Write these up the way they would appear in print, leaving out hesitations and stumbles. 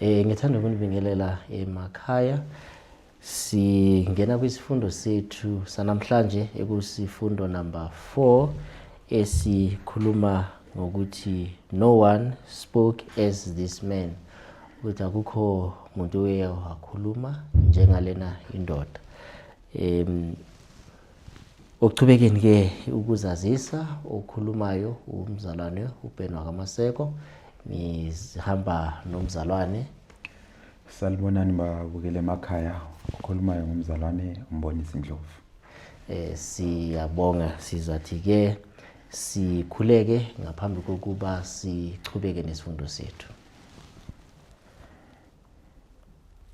Ngithanda ukunibingelela emakhaya. Singena kwisifundo sethu sanamhlanje ekusifundo number 4 esikhuluma ngokuthi no one spoke as this man, ukuthi akukho muntu oye wakhuluma njengalena indoda. Okuchubekeni ke ukuzazisa, okhulumayo umzalwane uBen wakaMaseko, ngihamba nomzalwane. Salibonani babukele emakhaya, okhulumayo ngumzalwane uMbonisi Ndlovu. Siyabonga, sizathi ke sikhuleke ngaphambi kokuba sichubeke nesifundo sethu.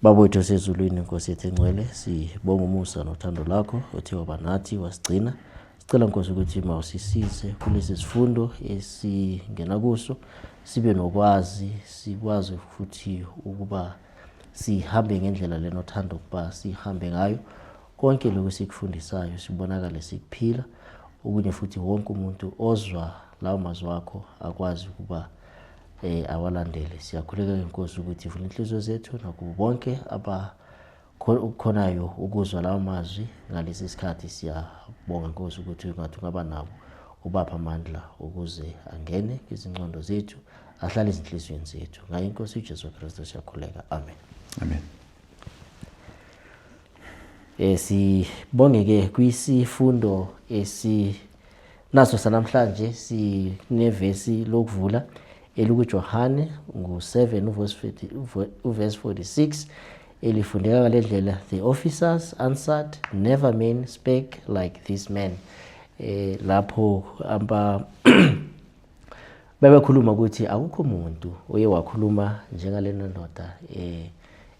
Baba wethu osezulwini, Nkosi yethu engcwele, sibonga umusa nothando lakho othe waba nathi wasigcina. Sicela Nkosi ukuthi mawusisize kulesi sifundo esingena kuso, sibe nokwazi, sikwazi futhi ukuba sihambe ngendlela lenothando ukuba sihambe ngayo. Konke lokhu esikufundisayo sibonakale sikuphila, okunye futhi wonke umuntu ozwa lawo mazwi akho akwazi ukuba awalandele. Siyakhuleka Nkosi ukuthi ivule inhliziyo zethu nakubo bonke abakhonayo ukuzwa lawo mazwi ngalesi sikhathi. Siyabonga Nkosi ukuthi ungathi ungaba nabo, ubapha amandla ukuze angene kwizingqondo zethu, ahlale ezinhliziyweni zethu. Ngayo iNkosi uJesu Kristu siyakhuleka. Amen. Amen. Sibonge ke kwisifundo esi naso sanamhlanje, sinevesi lokuvula elikuJohane ngu-7 uverse 46 elifundeka ngale ndlela: the officers answered, never man spake like this man. Lapho amba bebekhuluma ukuthi akukho muntu oye wakhuluma njengalena ndoda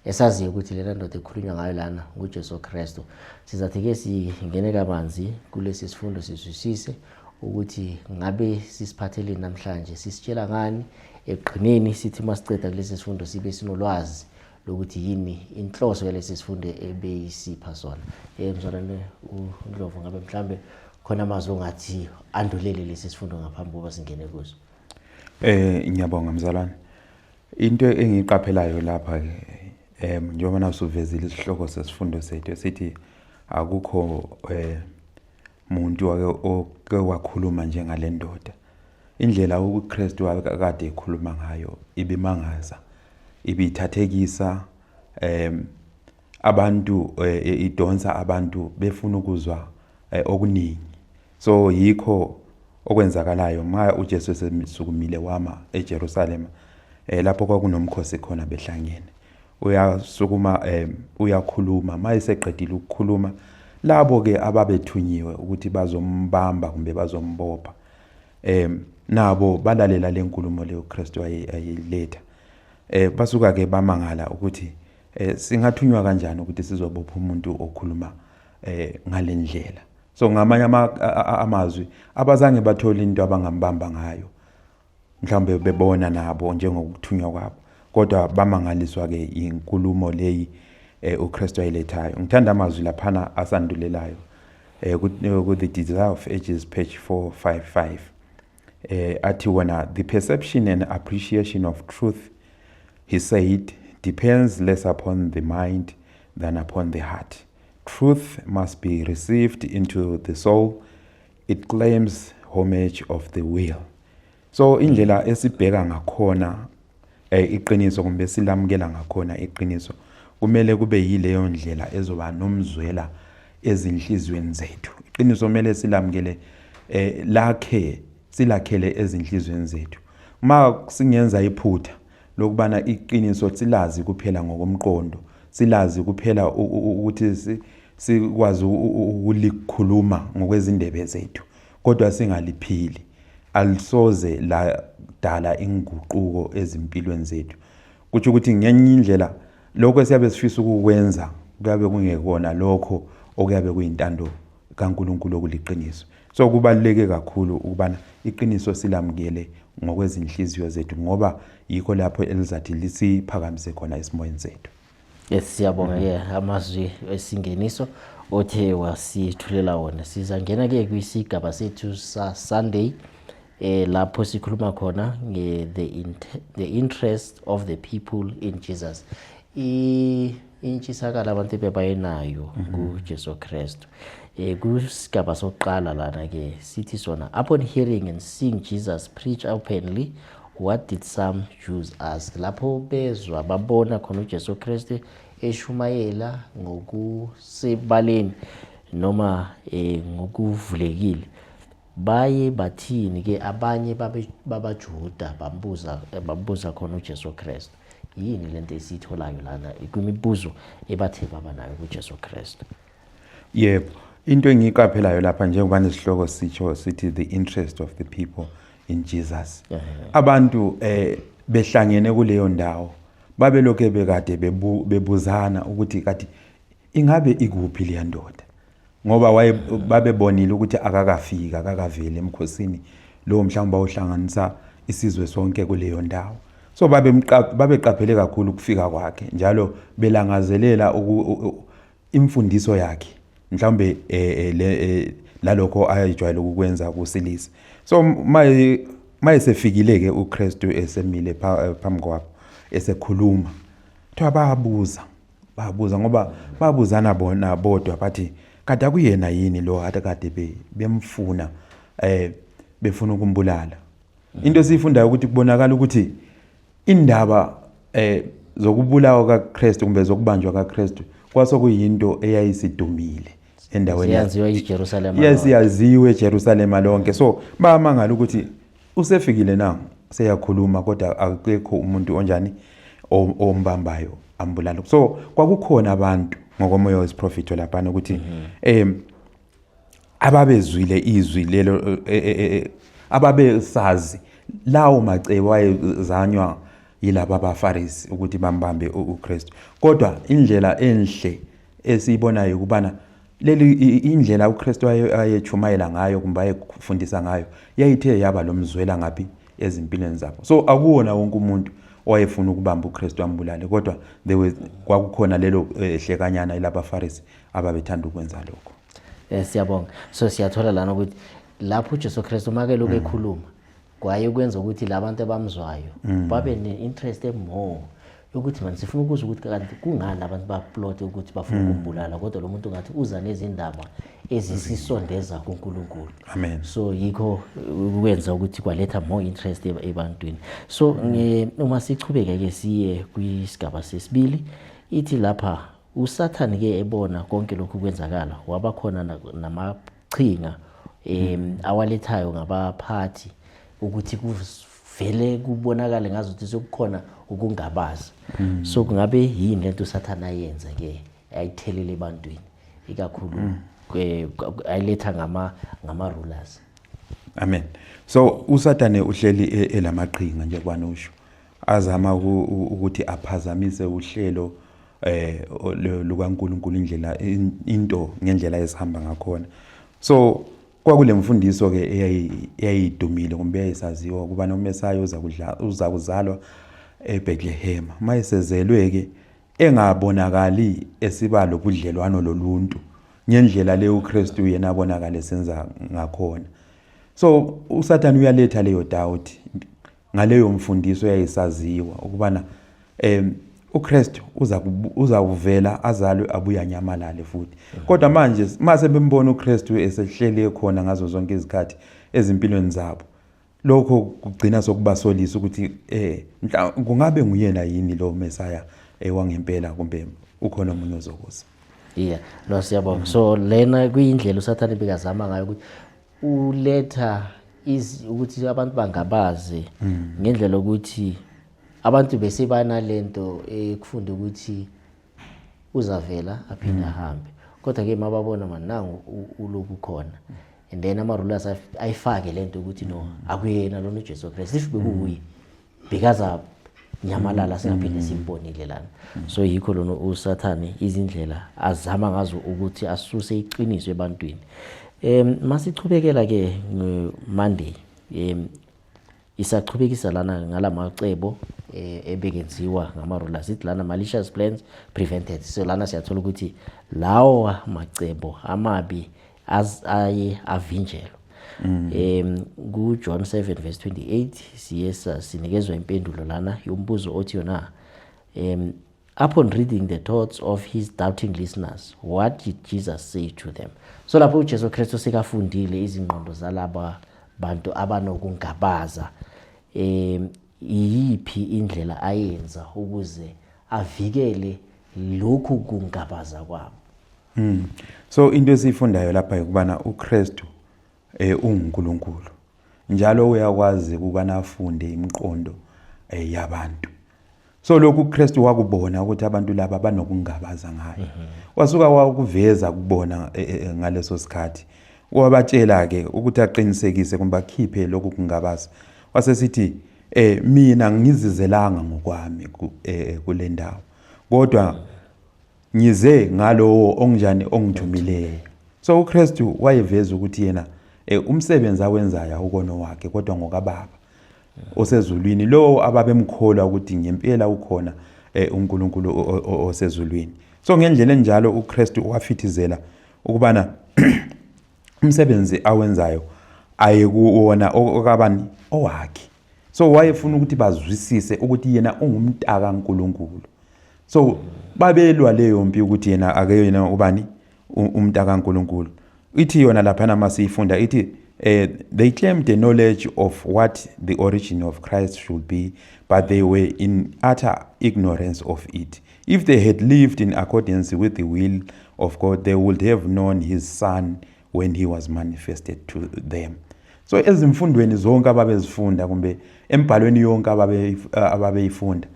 esaziyo ukuthi lena ndoda ekhulunywa ngayo lana nguJesu Kristu. Sizathi ke singene kabanzi kulesi sifundo, sizwisise ukuthi ngabe sisiphatheleni namhlanje, sisitshela ngani. Ekugcineni sithi masiceda kulesi sifundo sibe sinolwazi lokuthi yini inhloso yalesi sifundo ebeyisipha sona. Mzalwane uNdlovu, ngabe mhlambe khona amazwi ongathi andulele lesi sifundo ngaphambi kokuba singene kuso? Ngiyabonga mzalwane. Into engiyiqaphelayo lapha ke, njengoba nasuvezile isihloko sesifundo sethu esithi akukho muntu wake oke wakhuluma njengale ndoda. Indlela uKristu akade ekhuluma ngayo ibimangaza, ibithathekisa abantu, idonsa abantu befuna ukuzwa okuningi. So yikho okwenzakalayo ma uJesu esesukumile wama eJerusalema, lapho kwakunomkhosi khona behlangene. Uyasukuma, uyakhuluma. Ma eseqedile ukukhuluma, labo ke ababethunyiwe ukuthi bazombamba kumbe bazombopha, nabo balalela le nkulumo leyo uKristu ayiletha. Basuka ke bamangala ukuthi singathunywa kanjani ukuthi sizobopha umuntu okhuluma ngalendlela. So ngamanye amazwi abazange bathole into abangambamba ngayo, mhlawumbe bebona nabo njengokuthunywa kwabo, kodwa bamangaliswa ke inkulumo leyi uKristu ayilethayo. Ngithanda amazwi laphana asandulelayo ku The Desire of Ages page 455, athi wona, the perception and appreciation of truth, he said, depends less upon the mind than upon the heart. Truth must be received into the soul. It claims homage of the will. So indlela esibheka ngakhona iqiniso kumbe silamukela ngakhona iqiniso kumele kube yileyo ndlela ezoba nomzwela ezinhliziyweni zethu. Iqiniso kumele silamukele, lakhe silakhele ezinhliziyweni zethu. Ma singenza iphutha lokubana iqiniso silazi kuphela ngokomqondo, silazi kuphela ukuthi sikwazi ukulikhuluma ngokwezindebe zethu, kodwa singaliphili, alisoze ladala inguquko ezimpilweni zethu. Kutsho ukuthi ngenye indlela lokho esiyabe sifisa ukukwenza kuyabe kungekona lokho okuyabe kuyintando kaNkulunkulu okuliqiniso. So kubaluleke kakhulu ukubana iqiniso silamukele ngokwezinhliziyo zethu, ngoba yikho lapho elizathi lisiphakamise khona esimweni sethu. Yes, siyabonga ke amazwi esingeniso othe wasithulela wona. Sizangena ke kwisigaba sethu sa Sunday. Lapho sikhuluma khona nge the interest of the people in Jesus. Intshisakalo abantu bebayenayo kuJesu Kristu. Kusigaba sokuqala lana ke sithi sona, upon hearing and seeing Jesus preach openly, what did some Jews ask? Lapho bezwa babona khona uJesu Kristu eshumayela ngokusebaleni noma ngokuvulekile, baye bathini ke abanye babaJuda? Bambuza khona uJesu Kristu. Yini lento esiyitholayo lana kwimibuzo ebathe baba nayo kuJesu Kristu? Yebo, into engiyiqaphelayo lapha, njengoba nesihloko sitsho sithi "the interest of the people in Jesus", abantu behlangene kuleyo ndawo babelokhe bekade bebuzana ukuthi kathi ingabe ikuphi leya ndoda, ngoba waye babebonile ukuthi akakafika, akakaveli emkhosini lo mhlawumbe awuhlanganisa isizwe sonke kuleyo ndawo. So babeqaphele kakhulu ukufika kwakhe, njalo belangazelela imfundiso yakhe, mhlawumbe lalokho ayejwayele ukukwenza kusilisa. So maye sefikile ke uKristu, esemile phambi kwabo, esekhuluma, kuthiwa bayabuza ngoba babuzana bona bodwa, bathi kade akuyena yini lo kade bemfuna, befuna ukumbulala? Into esiyifundayo ukuthi kubonakala ukuthi indaba zokubulawa kaKristu kumbe zokubanjwa kaKristu kwasokuyinto eyayisidumile endaweni. Siyaziwa iJerusalema. Yes, yaziwe eJerusalema lonke. So bayamangala ukuthi usefikile na, seyakhuluma, kodwa akekho umuntu onjani ombambayo ambulala. So kwakukhona abantu ngokomoya wesiprofitho laphana ukuthi ababezwile izwi lelo, ababesazi lawo macebo ayezanywa yilaba abaFarisi ukuthi bambambe uKristu. Kodwa indlela enhle esiyibonayo ukubana leli indlela uKristu ayechumayela ngayo kumbe ayefundisa ngayo yayithe yaba lomzwela ngaphi ezimpilweni zabo. So akuwona wonke umuntu owayefuna ukubamba uKristu ambulale, kodwa there was kwakukhona lelo hlekanyana elabaFarisi ababethanda ukwenza lokho. Siyabonga. So siyathola lana ukuthi lapho uJesu Kristu make lokhu ekhuluma kwaye kwenza ukuthi labantu abamzwayo babe ne-interest more yokuthi manje sifuna ukuzwa ukuthi kanti kungani abantu baplote ukuthi bafuna ukumbulala, kodwa lo muntu ngathi uza nezindaba ezisisondeza kuNkulunkulu. Amen. So yikho ukwenza ukuthi kwaletha more interest ebantwini. So uma sichubeka ke siye kwisigaba sesibili, ithi lapha uSathane ke ebona konke lokhu kwenzakala, waba khona namachinga awalethayo ngabaphathi ukuthi kuvele kubonakale ngazuthi sekukhona ukungabaza. So kungabe yini lento uSathane ayenza ke ayithelele ebantwini, ikakhulu ayiletha ngama rulers? Amen. So uSathane uhleli elamaqhinga, njengoba usho, azama ukuthi aphazamise uhlelo lukaNkulunkulu, indlela into ngendlela esihamba ngakhona. So kwakule mfundiso ke eyayidumile kumbe eyayisaziwa ukuba noMesaya uza kudla, uza kuzalwa eBethlehem. Mayesezelwe ke engabonakali esiba lobudlelwano loluntu ngendlela leyo uKristu yena abonakala esenza ngakhona. So uSathane uyaletha leyo doubt ngaleyo mfundiso eyayisaziwa ukubana uKristu uza kuvela, azalwe, abuye anyamalale futhi. Kodwa manje mase bembona uKristu esehleli khona ngazo zonke izikhathi ezimpilweni zabo, lokho kugcina sokubasolisa ukuthi kungabe nguyena yini lo Mesaya wangempela kumbe ukhona omunye ozokuza. Yeah, no, siyabonga. So lena kuyindlela uSathane bekazama ngayo ukuthi uletha ukuthi abantu bangabazi ngendlela ukuthi abantu bese banalento ekufunda ukuthi uzavela aphinde ahambe, kodwa ke mababona mani nangu uloku khona, and then ama-rulers ayifake lento ukuthi no, akuyena lona uJesu Kristu, if bekuwuye bekaza nyamalala singaphinde simbonile lana. So yikho lona uSathane izindlela azama ngazo ukuthi asuse iqiniso ebantwini. Masichubekela ke Monday, isachubekisa lana ngalamacebo ebekenziwa ngama-rulers. Ithi lana "malicious plans prevented". So lana siyathola ukuthi lawa macebo amabi aye avinjelwa. Ku John 7 verse 28 siye sinikezwa impendulo lana yombuzo othi yona, upon reading the thoughts of his doubting listeners, what did Jesus say to them? So lapho uJesu Kristu sekafundile izingqondo zalaba bantu abanokungabaza, iyiphi indlela ayenza ukuze avikele lokhu kungabaza kwabo? So into esiyifundayo lapha ukubana uKristu unguNkulunkulu, njalo uyakwazi ukubana afunde imiqondo yabantu. So lokhu uKristu wakubona ukuthi abantu laba banokungabaza ngaye, wasuka wakuveza kubona ngaleso sikhathi. Wabatshela ke ukuthi aqinisekise kumbe akhiphe lokhu kungabaza, wasesithi, "Mina ngizizelanga ngokwami kule ndawo, kodwa ngize ngalowo ongjani ongithumileyo." So uKristu wayeveza ukuthi yena umsebenzi awenzayo awukona wakhe, kodwa ngokababa osezulwini, lo ababemkholwa ukuthi ngempela ukhona uNkulunkulu osezulwini. So ngendlela enjalo uKristu wafithizela ukubana umsebenzi awenzayo ayekuwona okabani, owakhe. So wayefuna ukuthi bazwisise ukuthi yena ungumntaka kaNkulunkulu. So babelwa leyo mpi ukuthi yena akeyena ubani, umntaka kaNkulunkulu. Ithi yona laphana masiyifunda, ithi, "They claimed the knowledge of what the origin of Christ should be, but they were in utter ignorance of it. If they had lived in accordance with the will of God, they would have known his son when he was manifested to them." So ezimfundweni zonke ababezifunda kumbe embhalweni yonke ababeyifunda,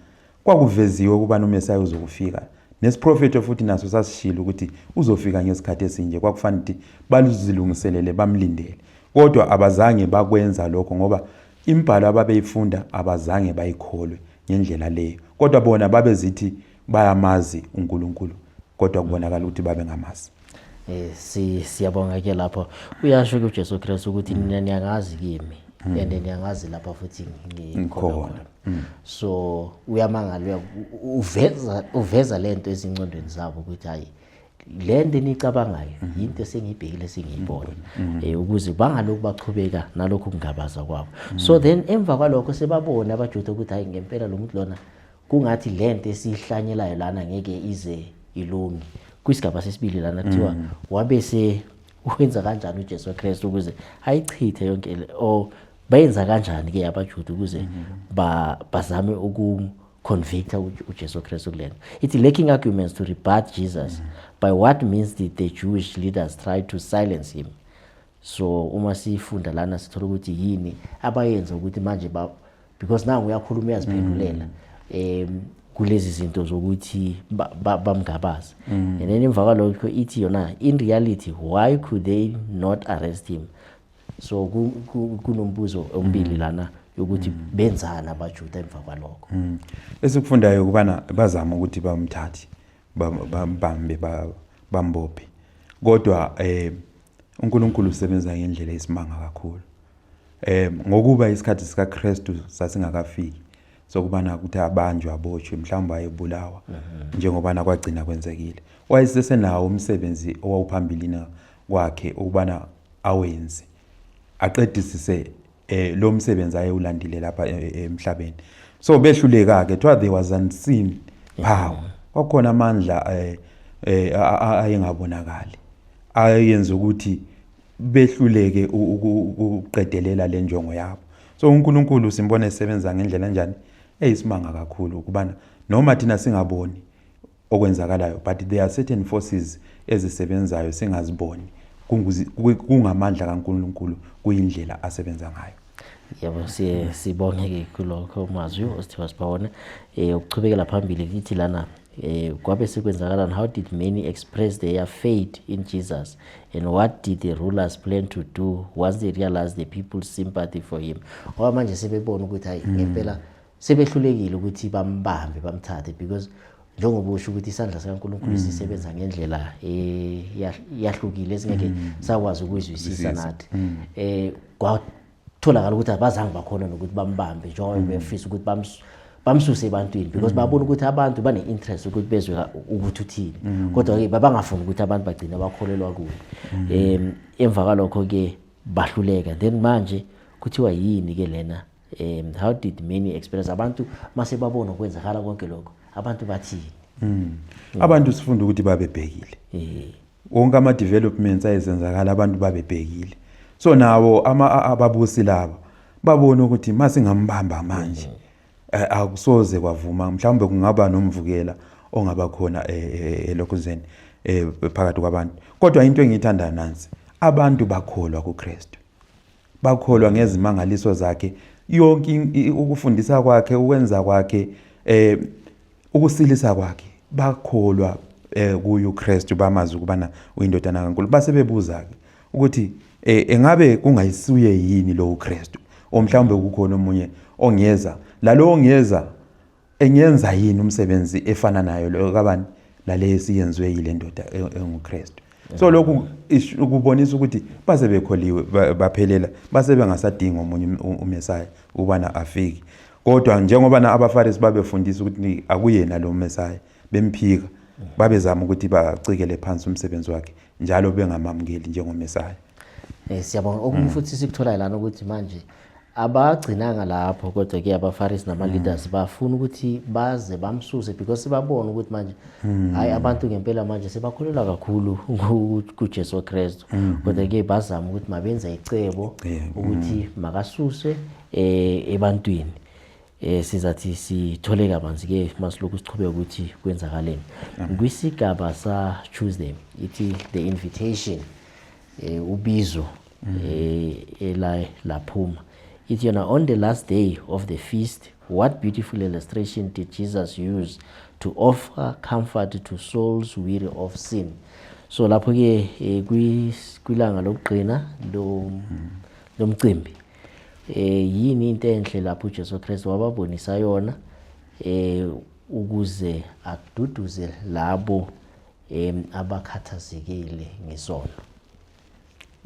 kwakuveziwe ukuba uMesaya uzokufika, nesiprofetho futhi naso sasishilo ukuthi uzofika ngesikhathi esinje. Kwakufanele ukuthi baluzilungiselele, bamlindele, kodwa abazange bakwenza lokho ngoba imbhalo ababeyifunda abazange bayikholwe ngendlela leyo. Kodwa bona babezithi bayamazi uNkulunkulu, kodwa kubonakala ukuthi babengamazi. Siyabonga ke. Lapho uyasho ke uJesu Kristu ukuthi nina niyangazi kimi and niyangazi lapha futhi ngikhona. Ngikhona. Khona. So uyamangala, uveza lento ezingcondweni zabo ukuthi hayi, le nto enicabangayo yinto esengiyibhekile, sengiyibona, ukuze bangalokhu bachubeka nalokhu kungabaza kwabo. So then emva kwalokho sebabona abaJuda ukuthi hayi, ngempela lo muntu lona kungathi lento esiyihlanyelayo lana ngeke ize ilunge. Kwisigaba sesibili lana kuthiwa wabe se wenza kanjani uJesu Kristu ukuze ayichithe yonke or bayenza kanjani ke abaJuda ukuze bazame uku convicta uJesu Kristu kulento? Ithi, "Lacking arguments to rebut Jesus, by what means did the Jewish leaders try to silence him?" So uma sifunda lana sithola ukuthi yini abayenza ukuthi manje because nangu uyakhuluma, uyaziphendulela kulezi zinto zokuthi bamngabaza. And then emva kwalokho ithi yona, "In reality, why could they not arrest him?" So kunombuzo ombili lana yokuthi benzani abaJuda emva kwalokho. Esikufundayo ukubana bazama ukuthi bamthathe, bambambe, bambophe, kodwa uNkulunkulu usebenza ngendlela esimanga kakhulu, ngokuba isikhathi sika Kristu sasingakafiki sokubana ukuthi abanjwe, aboshwe, mhlawumbe ayebulawa njengoba kwagcina kwenzekile. Wayesesenawo umsebenzi owawuphambilini kwakhe ukubana awenze, aqedisise lo msebenzi ayewulandile lapha emhlabeni. So behluleka ke, kuthiwa there was unseen power, kwakhona amandla ayengabonakali ayenza ukuthi behluleke ukuqedelela le njongo yabo. So uNkulunkulu simbona esebenza ngendlela enjani, eyisimanga kakhulu, ukubana noma thina singaboni okwenzakalayo, but there are certain forces ezisebenzayo singaziboni, kungamandla kaNkulunkulu, kuyindlela asebenza ngayo. Yebo, siye sibonge ke kulokho mazwi osithiwa sibawona. Ukuchubekela phambili kithi lana, kwabe sekwenzakalani? How did many express their faith in Jesus, and what did the rulers plan to do once they realized the people's sympathy for him? Ngoba manje sebebona ukuthi hayi, ngempela sebehlulekile ukuthi bambambe, bamthathe, because njengoba usho ukuthi isandla sikaNkulunkulu sisebenza ngendlela yahlukile esingeke sakwazi ukuyizwisisa nathi, kwatholakala ukuthi abazange bakhona nokuthi bambambe njengoba befisa ukuthi bamsuse ebantwini, because babona ukuthi abantu bane-interest ukuthi bezwe ukuthi uthini, kodwa-ke babangafuni ukuthi abantu bagcine bakholelwa kuye. Emva kwalokho-ke Bahluleka. Then manje kuthiwa yini ke lena? How did many experience, abantu mase babona kwenzakala konke lokho, abantu bathini? Abantu sifunda ukuthi babebhekile. Wonke ama developments ayezenzakala, abantu babebhekile. So nawo ababusi laba babona ukuthi masingambamba manje, akusoze kwavuma, mhlawumbe kungaba nomvukela ongaba khona elokhuzeni phakathi kwabantu. Kodwa into engiyithandayo nansi: abantu bakholwa kuKristu, bakholwa ngezimangaliso zakhe, yonke ukufundisa kwakhe, ukwenza kwakhe, ukusilisa kwakhe. Bakholwa kuye uKristu, bamazi ukubana uyindodana kaNkulunkulu. Base bebuza ke ukuthi engabe kungayisuye yini lo uKristu, omhlawumbe kukhona omunye ongeza lalo ongeza engenza yini umsebenzi efana nayo lo kabani lale esiyenziwe yile ndoda enguKristu. So lokhu ukubonisa ukuthi base bekholiwe baphelela, base bengasadingi omunye uMesaya ukubana afike. Kodwa njengoba na abaFarisi babefundisa ukuthi akuyena lo Mesaya, bemphika, babezama ukuthi bacikele phansi umsebenzi wakhe njalo bengamamukeli njengoMesaya. Siyabonga. Okunye futhi sikutholayo lana ukuthi manje abagcinanga lapho, kodwa ke abaFarisi nama-leaders bafuna ukuthi baze bamsuse because sebabona ukuthi manje hayi, abantu ngempela manje sebakholelwa kakhulu kuJesu Kristu. Kodwa ke bazama ukuthi mabenze icebo ukuthi makasuswe ebantwini. Sizathi sithole kabanzi ke masilokhu sichubeka ukuthi kwenzakaleni kwisigaba sa Tuesday. Ithi the invitation, ubizo ela laphuma. Ithi yona, on the last day of the feast, what beautiful illustration did Jesus use to offer comfort to souls weary of sin? So lapho ke kwilanga lokugcina lo lomcimbi, yini into enhle lapho uJesu Kristu wababonisa yona ukuze aduduze labo abakhathazekile ngesono?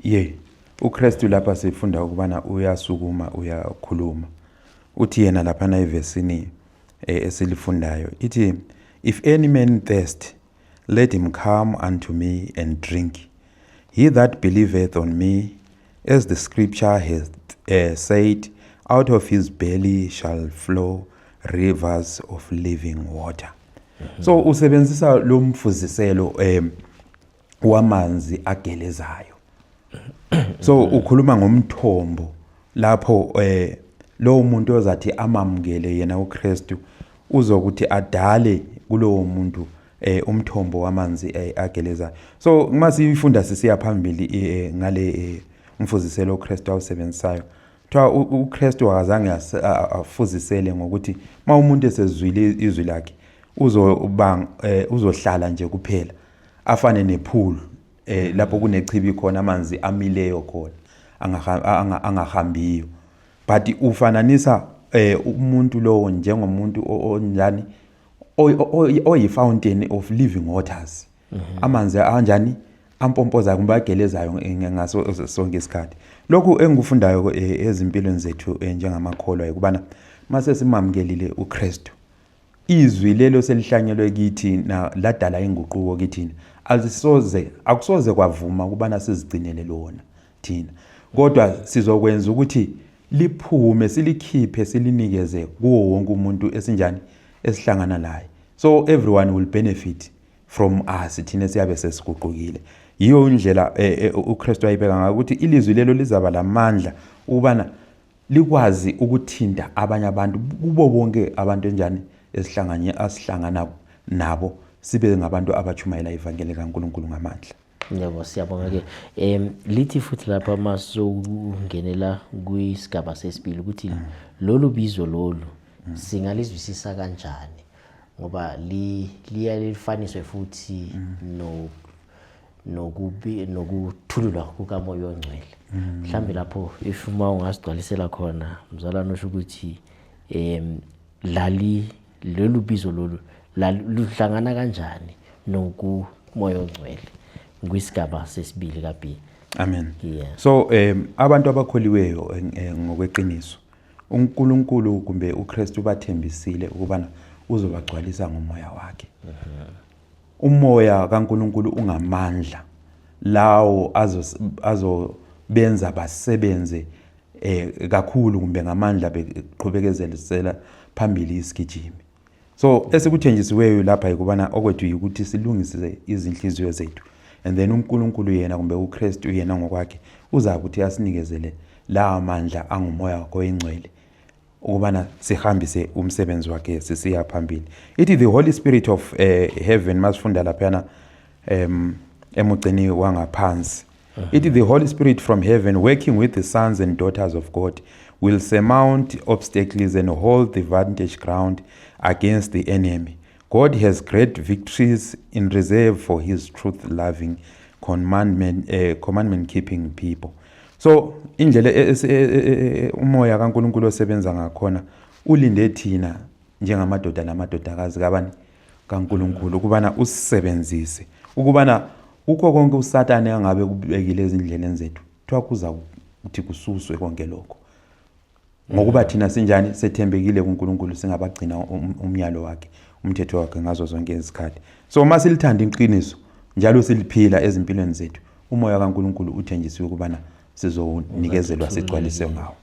Ye, uKristu lapha sifunda ukubana uyasukuma, uyakhuluma. Uthi yena laphana evesini esilifundayo, ithi, "If any man thirst, let him come unto me and drink. He that believeth on me, as the scripture hath said, out of his belly shall flow rivers of living water." So usebenzisa lo mfuziselo wamanzi agelezayo. So ukhuluma ngomthombo lapho lowo muntu ozathi amamukele yena uKristu uzokuthi adale kulowo muntu umthombo wamanzi agelezayo. So uma siyifunda sisiya phambili ngale umfuziselo uKristu awusebenzisayo, kuthiwa uKristu akazange afuzisele ngokuthi uma umuntu esezwile izwi lakhe uzoba uzohlala nje kuphela afane nepool lapho kunechibi khona, amanzi amileyo khona angahambiyo, but ufananisa umuntu lowo njengomuntu onjani, oyi-fountain of living waters, amanzi anjani, ampompozayo kumbe agelezayo ngaso sonke isikhathi. Lokhu engikufundayo ezimpilweni zethu njengamakholwa ukubana mase simamukelile uKristu, izwi lelo selihlanyelwe kithi na ladala inguquko kithina, alisoze, akusoze kwavuma ukubana sizigcinele lona thina, kodwa sizokwenza ukuthi liphume, silikhiphe, silinikeze kuwo wonke umuntu esinjani, esihlangana naye. So everyone will benefit from us thina siyabe sesiguqukile. Yiyo indlela uKristu ayibeka ngayo ukuthi ilizwi lelo lizaba lamandla ukubana likwazi ukuthinta abanye abantu, kubo bonke abantu enjani, esihlanganye, asihlangana nabo, sibe ngabantu abachumayela ivangeli kaNkulunkulu ngamandla. Yebo, siyabonga ke. Lithi futhi lapha masokungenela kwisigaba sesibili ukuthi lolu bizo lolu singalizwisisa kanjani, ngoba li liya lifaniswe futhi no nokubi nokuthululwa kukaMoya oNgcwele. Mhlambe lapho if uma ungasigcwalisela khona, mzalwane, usho ukuthi lali lolu bizo lolu luhlangana kanjani nokuMoya oNgcwele kwisigaba sesibili ka-B? Amen. Yeah. So abantu abakholiweyo ngokweqiniso, uNkulunkulu kumbe uKristu bathembisile ukubana uzobagcwalisa ngomoya wakhe. Umoya kaNkulunkulu ungamandla lawo azosebenza. benza basebenze kakhulu kumbe ngamandla, beqhubekezelisela phambili isigijimi. So esikuthenjisiweyo lapha yikubana okwethu yikuthi silungise izinhliziyo zethu, and then uNkulunkulu yena kumbe uKristu yena ngokwakhe uzakuthi asinikezele lawa mandla angumoya wakhe oyingcwele ukubana sihambise umsebenzi wakhe sisiya phambili. Ithi the Holy Spirit of heaven, masifunda laphana emugcini wangaphansi, ithi the Holy Spirit from heaven working with the sons and daughters of God will surmount obstacles and hold the vantage ground against the enemy. God has great victories in reserve for his truth loving commandment keeping people. So indlela umoya kaNkuluNkulu osebenza ngakhona, ulinde thina njengamadoda namadodakazi kabani? KaNkuluNkulu, ukubana usisebenzise ukubana kukho konke uSatane angabe kubekile ezindleleni zethu, kuthiwa kuza ukuthi kususwe konke lokho, ngokuba thina sinjani? Sethembekile kuNkulunkulu, singabagcina umyalo wakhe, umthetho wakhe ngazo zonke izikhathi. So uma silithanda iqiniso njalo siliphila ezimpilweni zethu, umoya kaNkulunkulu uthenjisiwe ukubana sizonikezelwa, sigcwalise ngawo.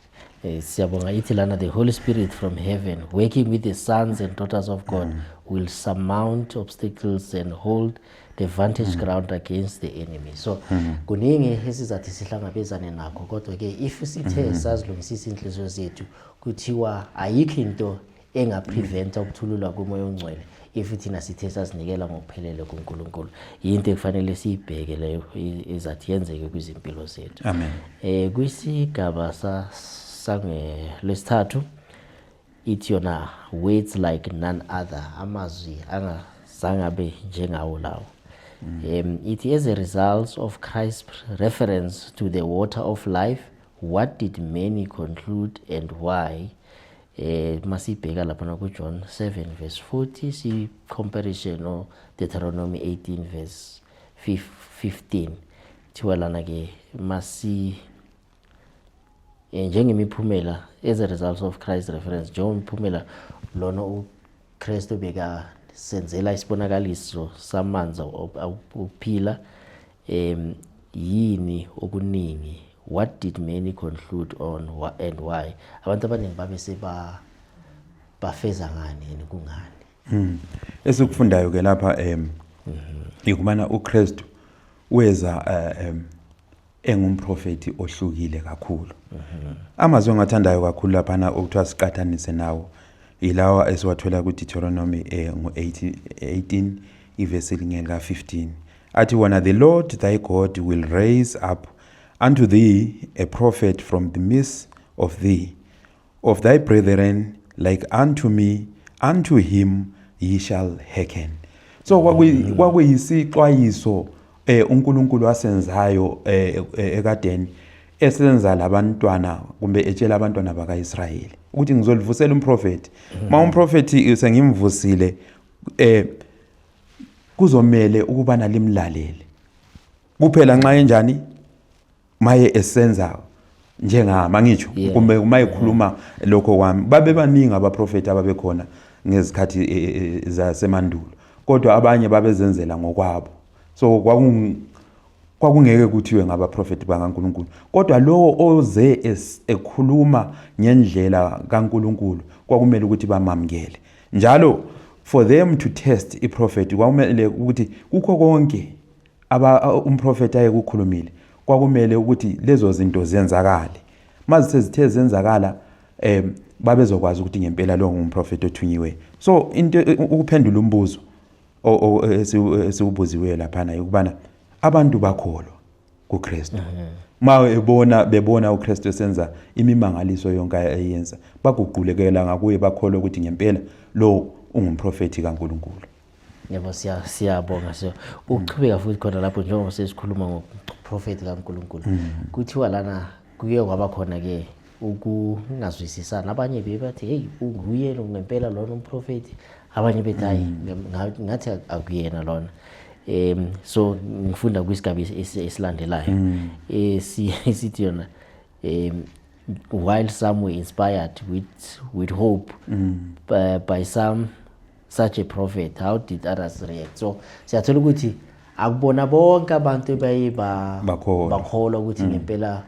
Siyabonga. Ithi lana the Holy Spirit from heaven working with the sons and daughters of God will surmount obstacles and hold the vantage ground against the enemy. So kuningi esizathi sihlangabezane nakho, kodwa ke if sithe sazilungisisa inhliziyo zethu, kuthiwa ayikho into engapreventa ukuthululwa komoya ongcwele if thina sithe sazinikela ngokuphelele kuNkulunkulu. Yinto ekufanele siyibheke leyo ezathi yenzeke kwizimpilo zethu. Amen. Kwisigaba sa sange lesithathu ithi yona words like none other, amazwi angazange abe njengawo lawo. Ithi as a result of Christ's reference to the water of life, what did many conclude and why? Masibheka lapha ku John 7 verse 40, si comparison no Deuteronomy 18 verse 15. Thiwa lana ke masi njengemiphumela, as a result of Christ's reference, njengemiphumela lona uKristu beka senzela isibonakaliso samanzi okuphila, yini okuningi, what did many conclude on and why? Abantu abaningi babe seba bafeza ngani and kungani? Esikufundayo ke lapha ikubana uKristu weza engumprofeti ohlukile kakhulu. Amazwi engathandayo kakhulu laphana okuthiwa siqathanise nawo ilawa esiwathola ku-Deuteronomy ngo-18 18 ivesi lingeka 15, athi wona, "The Lord thy God will raise up unto thee a prophet from the midst of thee, of thy brethren, like unto me; unto him ye shall hearken." So kwakuyisixwayiso uNkulunkulu wasenzayo ekadeni esenza labantwana kumbe etshela abantwana bakaIsrayeli ukuthi ngizolivusela umprofeti. Ma umprofeti sengimvusile, kuzomele ukubana limlalele kuphela nxa enjani, maye esenza njengami, angitsho, kumbe uma ekhuluma lokho kwami. Babe baningi abaprofeti ababekhona ngezikhathi zasemandulo, kodwa abanye babezenzela ngokwabo, so kwakungeke kuthiwe ngabaprofeti bakaNkulunkulu. Kodwa lowo oze ekhuluma ngendlela kaNkulunkulu, kwakumele ukuthi bamamukele. Njalo for them to test iprophet, kwakumele ukuthi kukho konke aba umprofeti ayekukhulumile, kwakumele ukuthi lezo zinto zenzakale. Maze sezithe zenzakala, babezokwazi ukuthi ngempela lo ngumprofeti othunyiwe. So into ukuphendula umbuzo esiwubuziweyo laphana ukubana abantu bakholwa kuKristu ma ebona, bebona uKristu esenza imimangaliso yonke ayenza, baguqulekela ngakuye, bakholwa ukuthi ngempela lo ungumprofeti kaNkuluNkulu. Yebo, siyabonga. Siya ukuchubeka futhi khona lapho, njengoba sesikhuluma ngoprofeti kaNkulunkulu, kuthiwa lana kuye kwaba khona ke ukungazwisisana. Abanye bebathi, "Hey, unguye ngempela lona umprofeti," abanye bethi, "Hayi, ngathi akuyena lona." So ngifunda kwisigaba esilandelayo esithi yona while some were inspired with hope by some such a prophet, how did others react? So siyathola ukuthi akubona bonke abantu ebaye Bakholwa. Bakholwa ukuthi ngempela.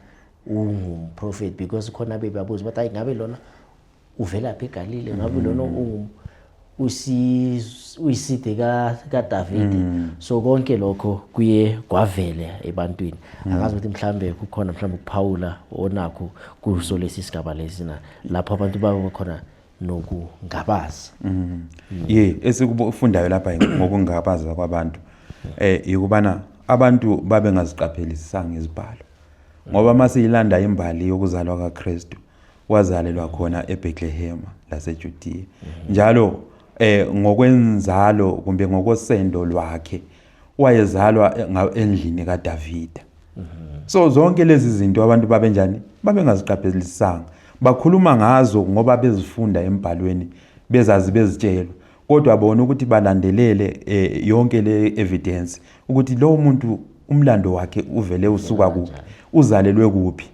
ungumprofeti, because khona bebabuza bathi, hayi, ngabe lona uvelaphi eGalile, ngabe lona uyi-seed kaDavide. So konke lokho kuye kwavele ebantwini. Akazi ukuthi mhlambe kukhona mhlambe ukuphawula onakho kuso lesi sigaba lesi na, lapho abantu babe khona nokungabaza. Ye, esikufundayo lapha ngokungabaza kwabantu yikubana abantu babengaziqaphelisisanga izibhalo, ngoba masiyilanda imbali yokuzalwa kaKristu, wazalelwa khona eBethlehem laseJudea, njalo ngokwenzalo kumbe ngokosendo lwakhe wayezalwa endlini kaDavida. So zonke lezi zinto abantu babenjani? Babengaziqaphelisanga. Bakhuluma ngazo ngoba bezifunda embhalweni, bezazi, bezitshelwa, kodwa bona ukuthi balandelele yonke le evidence ukuthi lo muntu umlando wakhe uvele usuka kuphi, uzalelwe kuphi,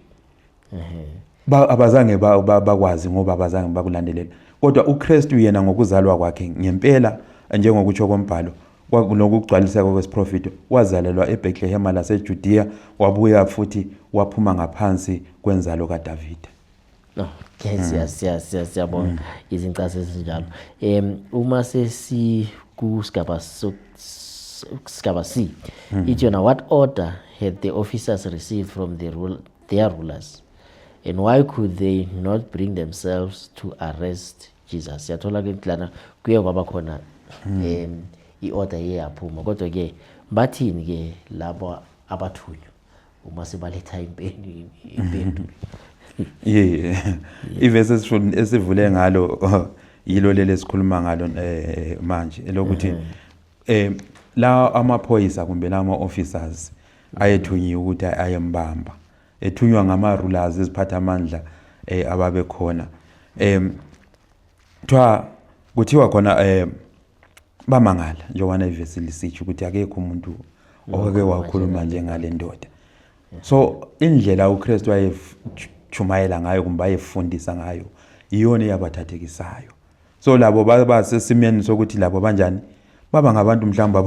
abazange bakwazi ngoba abazange bakulandelela. Kodwa uKristu yena ngokuzalwa kwakhe ngempela, njengokutsho kombhalo nokugcwaliseka kwesiprofito, wazalelwa eBethlehem laseJudea, wabuya futhi waphuma ngaphansi kwenzalo kaDavida. No, ke siyabonga izincazelo ezinjalo. Uma sesi kusigaba sigaba C, ithi yona, what order had the officers received from their rulers, and why could they not bring themselves to arrest Jesus? Siyathola ke lana kuye kwaba khona i-order iye yaphuma, kodwa ke bathini ke labo abathunywa uma sebaletha impendulo? Ye, ivesi esivule ngalo yilo leli esikhuluma ngalo manje, elokuthi la amaphoyisa kumbe la ama officers ayethunyiwe ukuthi ayembamba, ethunywa ngama rulers, iziphathamandla ababekhona. Kuthiwa khona bamangala, njengoba ivesi lisitsho ukuthi akekho umuntu owake wakhuluma njengale ndoda. So indlela uKristu ayechumayela ngayo kumbe ayefundisa ngayo iyona eyabathathekisayo. So labo baba sesimeni sokuthi labo banjani? Baba ngabantu mhlawumbe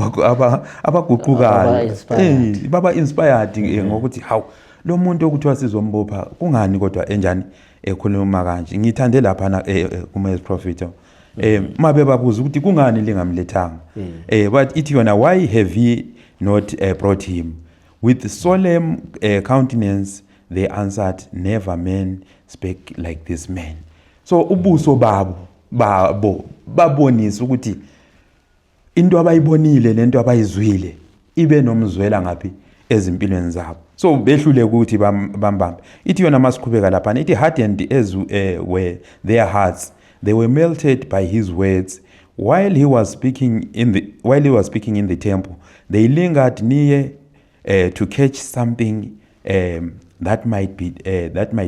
abaguqukayo. Baba-inspired. Baba inspired ngokuthi, hawu, lo muntu okuthiwa sizombopha, kungani kodwa enjani, ekhuluma kanje? Ngithande lapha na kuma prophet mabe babuza ukuthi kungani lingamlethanga, but ithi yona, "Why have ye not brought him?" With solemn countenance they answered, "Never man spake like this man." So ubuso babo babonisa ukuthi into abayibonile lento abayizwile ibe nomzwela ngaphi ezimpilweni zabo, so behlule ukuthi bambambe. Ithi yona masiqhubeka lapha, ithi, "Hardened as were their hearts, they were melted by his words. While he was speaking in the temple, they lingered near to catch something that might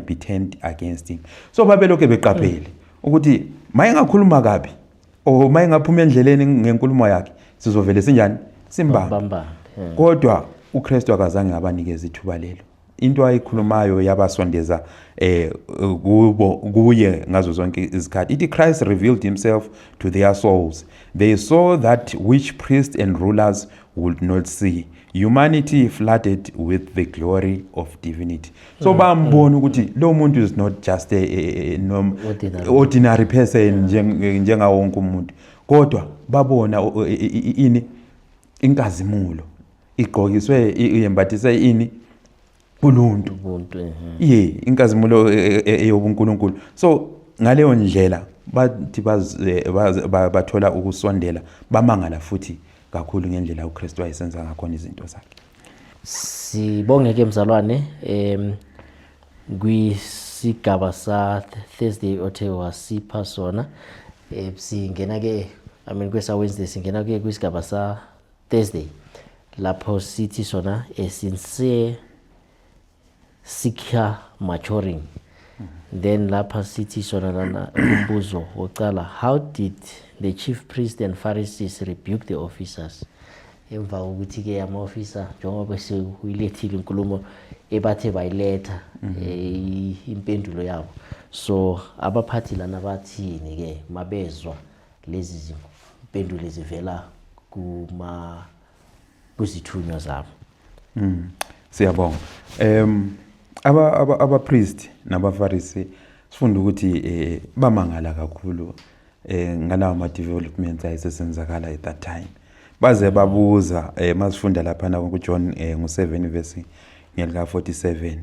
be turned against him." So babelokhe beqaphele ukuthi mayengakhuluma kabi or mayengaphuma endleleni ngenkulumo yakhe, sizovele sinjani? Simbambe. Bambambe. Kodwa uKristu akazange abanikeze ithuba lelo. Into ayikhulumayo yabasondeza kubo, kuye ngazo zonke izikhathi. Ithi, "Christ revealed himself to their souls. They saw that which priests and rulers would not see, humanity flooded with the glory of divinity." So bambona ukuthi lo muntu is not just a Ordinary. ordinary person njengawo wonke umuntu, kodwa babona ini? Inkazimulo igqokiswe, yembathiswe ini? Uluntu. Ubuntu. Ye, inkazimulo eyobuNkulunkulu. So ngaleyo ndlela bathi bathola ukusondela, bamangala futhi kakhulu ngendlela uKristu ayesenza ngakhona izinto zakhe. Sibonge ke mzalwane kwisigaba sa Thursday othe wasipha sona. Singena ke, I mean, kwesa Wednesday, singena ke kwisigaba sa Thursday, lapho sithi sona, "A sincere seeker maturing." Then lapha sithi sona lana, umbuzo wokuqala, how did the chief priest and Pharisees rebuke the officers? Emva kokuthi ke ama-officer, njengoba sekuyilethile inkulumo ebathe bayiletha, impendulo yabo, so abaphathi lana bathini ke mabezwa lezi zimpendulo ezivela kuma kuzithunywa zabo? Siyabonga. Aba priest nabaFarisi sifunda ukuthi bamangala kakhulu ngalawa ma developments ayesesenzakala at that time. Baze babuza, masifunda lapha na kuJohn ngu7 verse ngelika 47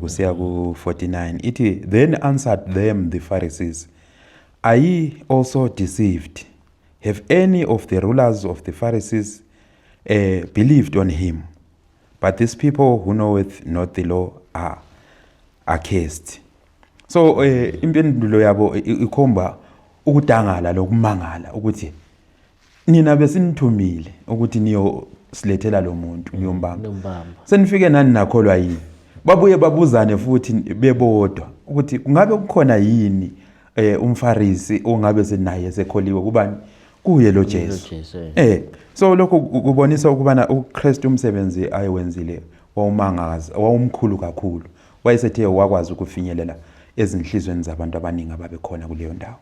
kusiya ku 49, ithi, "Then answered them the Pharisees, 'Are ye also deceived? Have any of the rulers of the Pharisees believed on him? But these people who knoweth not the law are accursed.'" So impendulo yabo ikhomba ukudangala lokumangala ukuthi nina besinithumile ukuthi niyo silethela lo muntu, niyombamba. Nombamba. Senifike nani nakholwa yini? Babuye babuzane futhi bebodwa ukuthi kungabe kukhona yini umFarisi ongabe senaye sekholiwe kubani, kuye lo Jesu. Jesu. So lokho kubonisa ukubana uKristu umsebenzi ayewenzile wawumangaza, wawumkhulu kakhulu. Wayesethe wakwazi ukufinyelela ezinhlizweni zabantu abaningi ababekhona kuleyo ndawo.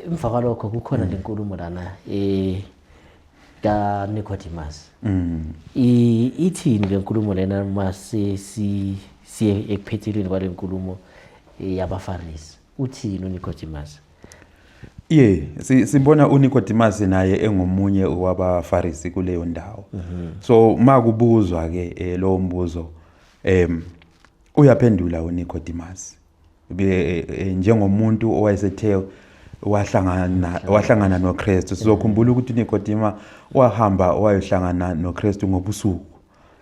Emva kwalokho kukhona lenkulumo lana ka Nicodemus. Ithini le nkulumo lena mase si siye ekuphethelweni kwale nkulumo yabaFarisi? Uthini uNicodemus? Ye, sibona uNicodemus naye engomunye wabaFarisi kuleyo ndawo. So makubuzwa ke lo mbuzo, uyaphendula uNicodemus. Be njengomuntu owayesethe wahlangana noKristu. Sizokhumbula ukuthi uNikodima wahamba wayohlangana noKristu ngobusuku,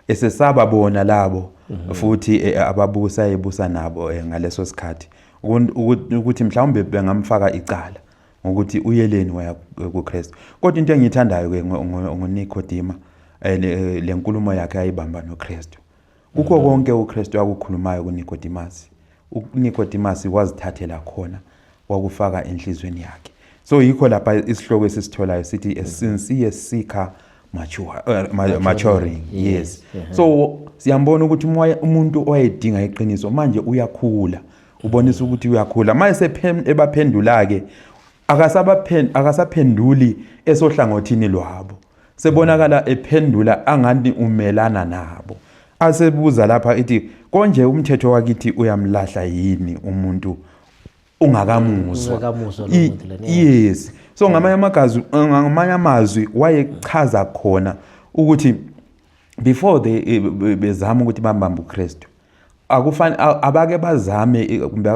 esesaba bona labo futhi ababusa ebusa nabo ngaleso sikhathi, ukuthi mhlawumbe bengamfaka icala ngokuthi uyeleni waya kuKristu. Kodwa into engiyithandayo ke ngoNikodima, le nkulumo yakhe ayibamba noKristu. Kukho konke uKristu akukhulumayo kuNicodemus, uNicodemus wazithathela khona, wakufaka enhlizweni yakhe. So yikho lapha isihloko esisitholayo sithi "A sincere seeker maturing." Yes. So siyambona ukuthi umuntu owayedinga iqiniso manje uyakhula, ubonisa ukuthi uyakhula manje ebaphendula ke, akasaphenduli esohlangothini lwabo, sebonakala ephendula angani umelana nabo. Asebuza lapha ithi, "Konje umthetho wakithi uyamlahla yini umuntu ungakamuzwa?" Ungakamuzwa lo muntu lena. Yes, so ngamanye amazwi wayechaza khona ukuthi before they bezama ukuthi bambambe uKristu, akufani abake bazame, kumbe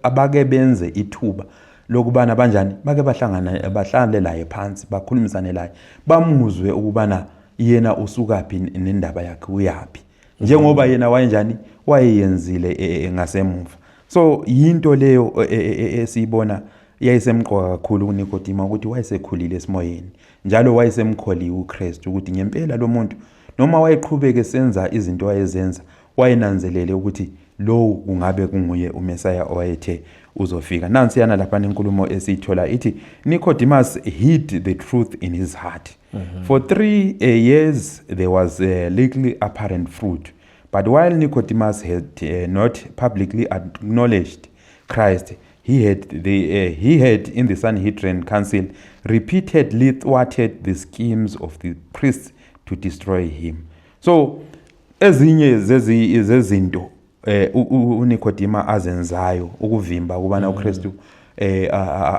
abake benze ithuba lokubana banjani, bake bahlangana, bahlale laye phansi, bakhulumisane laye, bamuzwe ukubana yena usukaphi nendaba yakhe, uyaphi, njengoba yena wayenjani, wayeyenzile ngasemuva. So yinto leyo esiyibona yayisemqoka kakhulu kuNikodima, ukuthi wayesekhulile esimoyeni njalo wayesemkholiwe uKristu ukuthi ngempela lo muntu, noma wayeqhubeke senza izinto wayezenza, wayenanzelele ukuthi lowu kungabe kunguye uMesaya owayethe uzofika. Nansiyana lapha inkulumo esiyithola ithi, "Nicodemus hid the truth in his heart. For 3 years there was little apparent fruit. But while Nicodemus had not publicly acknowledged Christ, he had in the Sanhedrin council repeatedly thwarted the schemes of the priests to destroy him." So ezinye zezinto uNikodima azenzayo ukuvimba ukubana uKristu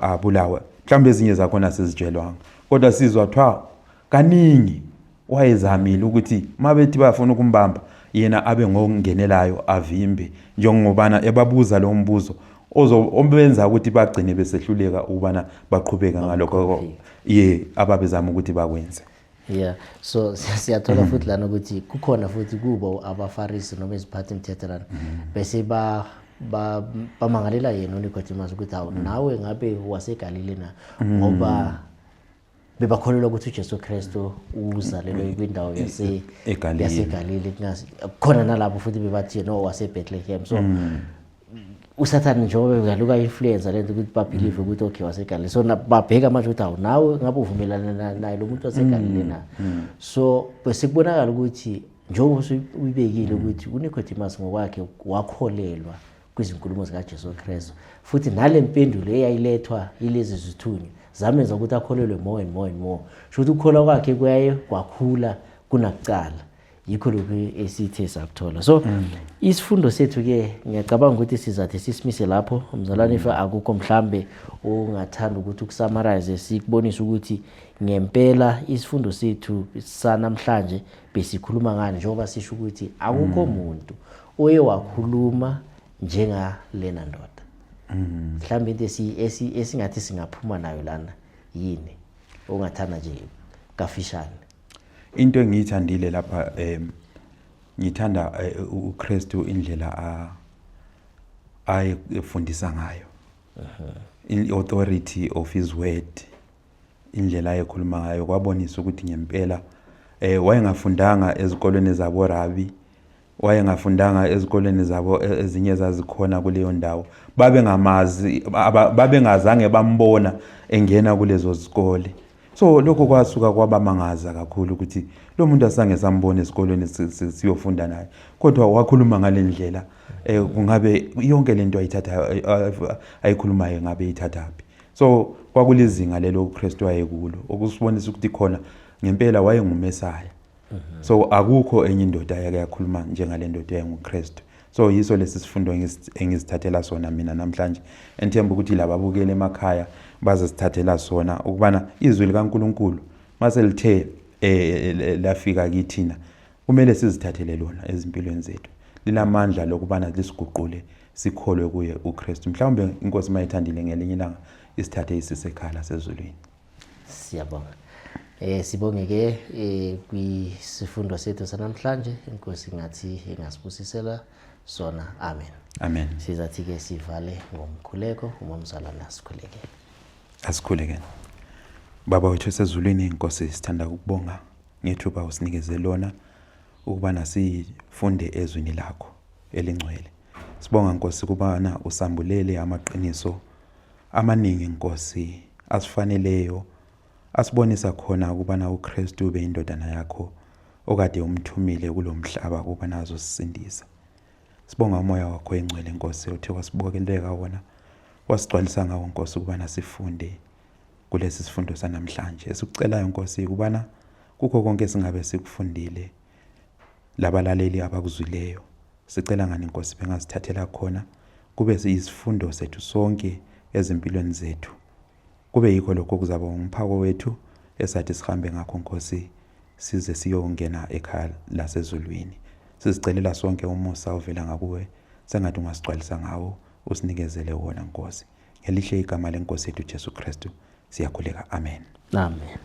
abulawe, mhlawumbe ezinye zakhona sizitshelwanga, kodwa sizwa kuthiwa kaningi wayezamile ukuthi mabethi bafuna ukumbamba, yena abe ngokungenelayo avimbe, njengobana ebabuza lo mbuzo obenza ukuthi bagcine besehluleka ukubana baqhubeka ngalokho ye ababezama ukuthi bakwenze. Yeah, so siyathola futhi lana ukuthi kukhona futhi kubo abaFarisi noma iziphathi mthetho lana bese ba bamangalela yena uNicodemus ukuthi, "Hawu, nawe ngabe waseGalile na?" Ngoba bebakholelwa ukuthi uJesu Kristu uzalelwe kwindawo yase eGalile. yaseGalile. Khona nalapho futhi bebathi no, waseBethlehem. So uSathane njengoba bekaluka influence lento ukuthi babelieve ukuthi okay, waseGalile. So babheka manje ukuthi, "Hawu, nawe ngabe uvumelana naye lo muntu waseGalile na?" So bese kubonakala ukuthi njengoba uyibekile ukuthi uNicodemus ngokwakhe wakholelwa kwizinkulumo zikaJesu Kristu, futhi nale mpendulo eyayilethwa ilezi zithunywa zamenza ukuthi akholelwe more and more and more, sho ukuthi ukukholwa kwakhe kuyaye kwakhula kunakucala. Yikho lokhu esithe sakuthola. So isifundo sethu ke ngiyacabanga ukuthi sizathi sisimise lapho, umzalwane, if akukho mhlambe ongathanda ukuthi ukusummarize, sikubonise ukuthi ngempela isifundo sethu sanamhlanje besikhuluma ngani, njengoba sisho ukuthi akukho muntu oye wakhuluma njengalena ndoda. Mhlawumbe into esingathi singaphuma nayo lana yini ongathanda nje kafishane? Into engiyithandile lapha, ngithanda uKristu, indlela ayefundisa ngayo, in authority of his word, indlela ayekhuluma ngayo kwabonisa ukuthi ngempela wayengafundanga ezikolweni zabo rabi, wayengafundanga ezikolweni zabo ezinye ezazikhona kuleyo ndawo. Babengamazi, babengazange bambona engena kulezo zikole. So lokho kwasuka kwabamangaza kakhulu ukuthi lo muntu asange sambona esikolweni siyofunda naye, kodwa wakhuluma ngale ndlela. Kungabe yonke lento ayithatha, ayikhulumayo, ngabe ithathaphi? So kwakulizinga lelo uKristu wayekulo, okusibonisa ukuthi khona ngempela wayenguMesaya. So akukho enye indoda yake yakhuluma njengale ndoda enguKristu. So yiso lesi sifundo engizithathela sona mina namhlanje, enthemba ukuthi lababukeli emakhaya bazosithathela sona, ukubana izwi likaNkuluNkulu mase lithe lafika kithina, kumele sizithathele lona ezimpilweni zethu. Linamandla lokubana lisiguqule, sikholwe kuye uKristu. Mhlawumbe inkosi mayithandile, ngelinye ilanga isithathe isisekhaya lasezulwini. Siyabonga. Sibonge ke kwisifundo sethu sanamhlanje. Inkosi ngathi ingasibusisela sona. Amen. Amen. Sizathi ke sivale ngomkhuleko, uma mzalwana sikhuleke. Asikhuleke. Baba wethu esezulwini, Inkosi, sithanda ukubonga ngethuba usinikeze lona ukubana sifunde ezwini lakho elingcwele. Sibonga, Nkosi, kubana usambulele amaqiniso amaningi, Nkosi, asifaneleyo, asibonisa khona ukubana uKristu ube indodana yakho okade umthumile kulomhlaba ukubana azosisindisa. Sibonga umoya wakho engcwele, Nkosi, othe wasibokeleka wona, wasigcwalisa ngawo, Nkosi, ukubana sifunde kulesi sifundo sanamhlanje. Esikucelayo, Nkosi, ukubana kukho konke singabe sikufundile, labalaleli abakuzwileyo, sicela ngani, Nkosi, bengazithathela khona kube siyisifundo sethu sonke ezimpilweni zethu, kube yikho lokho kuzaba umphako wethu esathi sihambe ngakho, Nkosi, size siyongena ekhaya lasezulwini. Sizicelela sonke umusa ovela ngakuwe, sengathi ungasigcwalisa ngawo, usinikezele wona, Nkosi. Ngelihle igama lenkosi yethu Jesu Kristu siyakhuleka, amen. Amen.